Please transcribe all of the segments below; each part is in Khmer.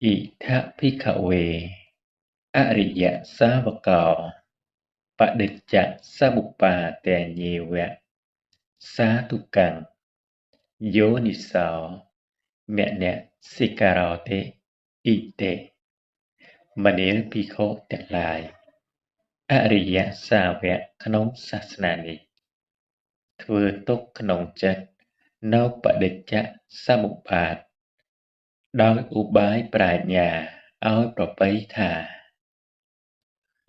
อิธะ ภิกขะเว อะริยะสาวะโก ปะฏิจจะสะมุปปาเตเยวะ สาธุกัง โยนิโส มะนะสิกะโรติ อิติ មនាលភិក្ខុទាំងឡាយ អរិយសាវកក្នុងសាសនានេះ ធ្វើទុកក្នុងចិត្តនូវបដិច្ចសមុប្បាទ ដោយឧបាយប្រាជ្ញាឲ្យប្រពៃថា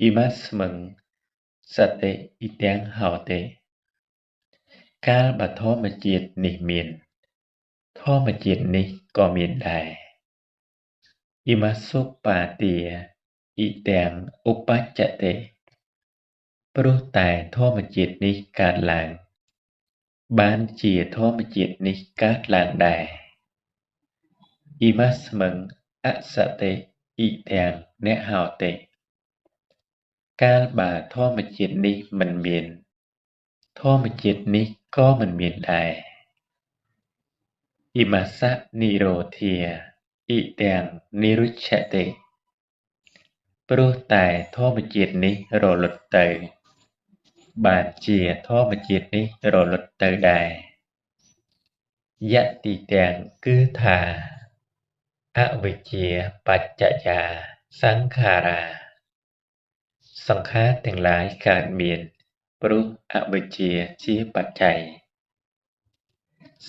ឥមស្មិង សតិ ឥទាំងហោតិ កាលបើធម្មជាតិនេះមាន ធម្មជាតិនេះក៏មានដែរ ឥមសុបាទា ឥទាំងឧបច្ចតិ ព្រោះតែធម្មជាតិនេះកើតឡើង បានជាធម្មជាតិនេះកើតឡើងដែរ ឥមស្មិង អសតិ ឥទាំងនហោតិ កាលបើធម្មជាតិនេះមិនមាន ធម្មជាតិនេះក៏មិនមានដែរ ឥមសៈនិរោធា ឥទាំងនិរុច្ឆតិ ព្រោះតែធម្មជាតិនេះរលត់ទៅ បានជាធម្មជាតិនេះរលត់ទៅដែរ យតិទាំងគឺថា អវិជ្ជាបច្ចយាសង្ខារា សង្ខារទាំងឡាយកើតមាន ព្រោះអវិជ្ជាជាបច្ច័យ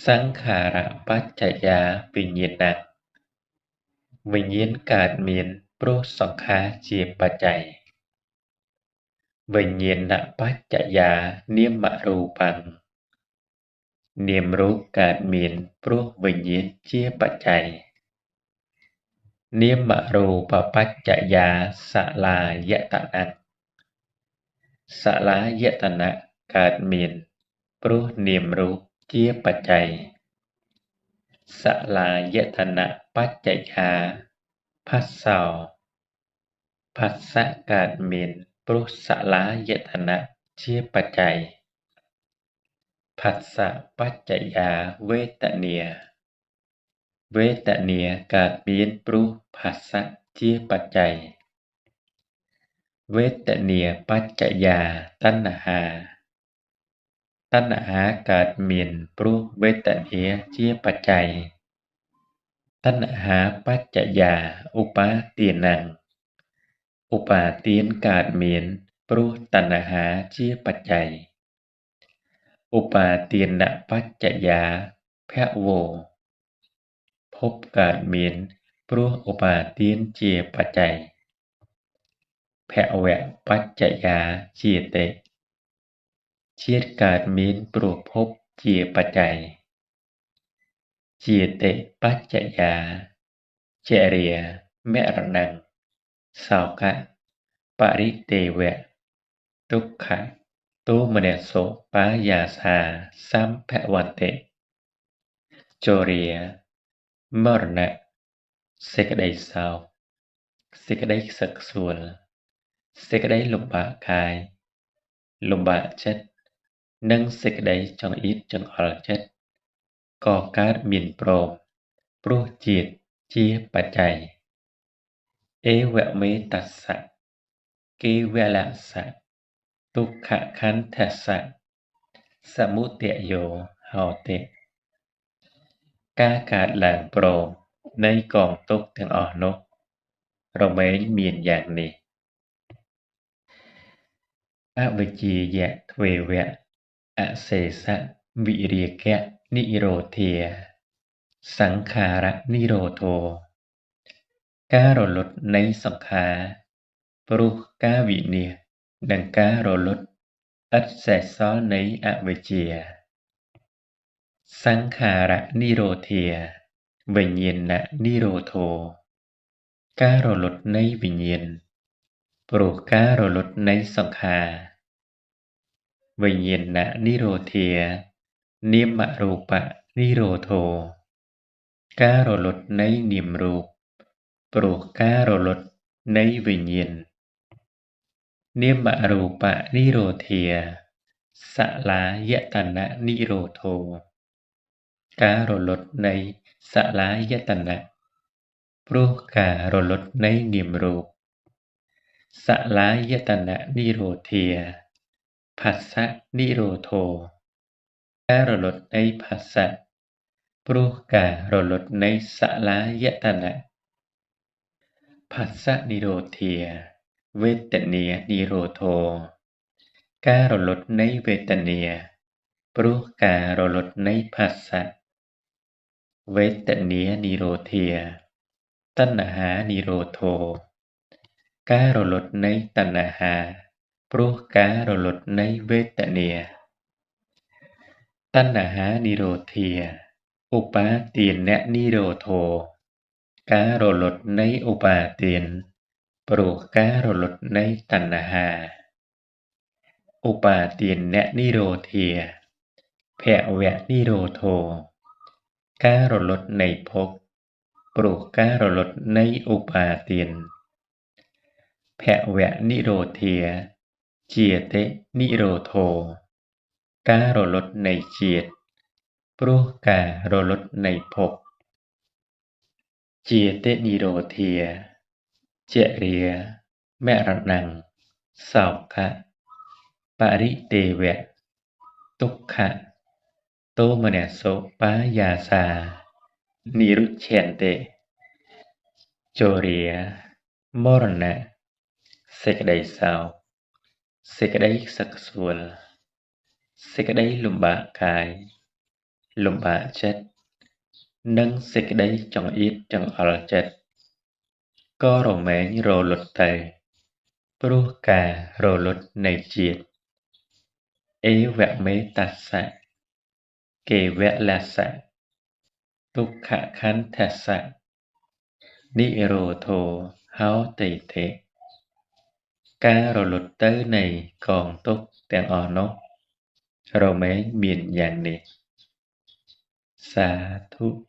សង្ខារបច្ចយាវិញ្ញាណ វិញ្ញាណកើតមាន ព្រោះសង្ខារជាបច្ច័យ វិញ្ញាណបច្ចយានាមរូបង្ នាមរូបកើតមាន ព្រោះវិញ្ញាណជាបច្ច័យ នាមរូបបច្ចយាសលាយតនៈ សលាយតនៈកើតមាន ព្រោះនាមរូបជាបច្ច័យ សលាយតនៈបច្ចយាផាសោ ផាសៈកើតមាន ព្រោះសលាយតនៈជាបច្ច័យ ផាសៈបច្ចយាវេទនា វេទនាកើតមាន ព្រោះផាសៈជាបច្ច័យ វេទនាបច្ចយាតណ្ហា តណ្ហាកើតមាន ព្រោះវេទនាជាបច្ច័យ តណ្ហាបច្ចយាឧបាទានំ ឧបាទានកើតមាន ព្រោះតណ្ហាជាបច្ច័យ ឧបាទានបច្ចយាភវោ ភពកើតមាន ព្រោះឧបាទានជាបច្ច័យ ភវៈបច្ចយាជាតិ ជាតិកើតមាន ព្រោះភពជាបច្ច័យ ជាតិបច្ចយាចរិយាមរណង សោកៈបរិទេវៈ ទុក្ខៈទោមនស្សុបាយាសាសម្ភវន្តិ ចរិយាមរណៈ សេចក្តីសោក សេចក្តីខ្សឹកខ្សួល សេចក្តីលំបាកកាយ លំបាកចិត្ត និងសេចក្តីចង្អៀតចង្អល់ចិត្ត ក៏កើតមានព្រម ព្រោះជាតិជាបច្ច័យ អេវមេតស្សៈ គេវលសៈ ទុក្ខខន្ធសៈ សមុទយោហោតិ ការកើតឡើងព្រមនៃកងទុក្ខទាំងអស់នោះ រមែងមានយ៉ាងនេះ អវិជ្ជាយៈទ្វេវៈ អសេសវិរាគៈនិរោធា សង្ខារនិរោធោ ការរលត់នៃសង្ខារ ព្រោះការវិនាស និងការរលត់ឥតសេសសល់នៃអវិជ្ជា សង្ខារនិរោធា វិញ្ញាណនិរោធោ ការរលត់នៃវិញ្ញាណ ព្រោះការរលត់នៃសង្ខារ វិញ្ញាណនិរោធា នាមរូបនិរោធោ ការរលត់នៃនាមរូប ព្រោះការរលត់នៃវិញ្ញាណ នាមរូបនិរោធា សលាយតនៈនិរោធោ ការរលត់នៃសលាយតនៈ ព្រោះការរលត់នៃនាមរូប សលាយតននិរោធា ផាស្សនិរោធោ ការរលត់នៃផាស្សៈ ព្រោះការរលត់នៃសលាយតនៈ ផាស្សនិរោធា វេទនានិរោធោ ការរលត់នៃវេទនា ព្រោះការរលត់នៃផាស្សៈ វេទនានិរោធា តណ្ហានិរោធោ ការរលត់នៃតណ្ហា ព្រោះការរលត់នៃវេទនា តណ្ហានិរោធា ឧបាទាននិរោធោ ការរលត់នៃឧបាទាន ព្រោះការរលត់នៃតណ្ហា ឧបាទាននិរោធា ភវនិរោធោ ការរលត់នៃភព ព្រោះការរលត់នៃឧបាទាន ភវនិរោធា ជាតិនិរោធោ ការរលត់នៃជាតិ ព្រោះការរលត់នៃភព ជាតិនិរោធា ជរាមរណං សោកៈ បរិទេវៈ ទុក្ខៈ ទោមនស្សុបាយាសា និរុច្ឆន្តិ ជរាមរណៈ សេចក្តីសោក សេចក្តីខ្សឹកខ្សួល សេចក្តីលំបាកកាយ លំបាកចិត្ត និងសេចក្តីចង្អៀតចង្អល់ចិត្ត ក៏រមែងរលត់ទៅ ព្រោះការរលត់នៃជាតិ អេវមេតស្សៈ គេវលស្សៈ ទុក្ខខន្ធស្សៈ និរោធោហោតិធិ ការរលត់ទៅនៃកងទុក្ខទាំងអស់នោះ រមែងមានយ៉ាងនេះ សាធុ។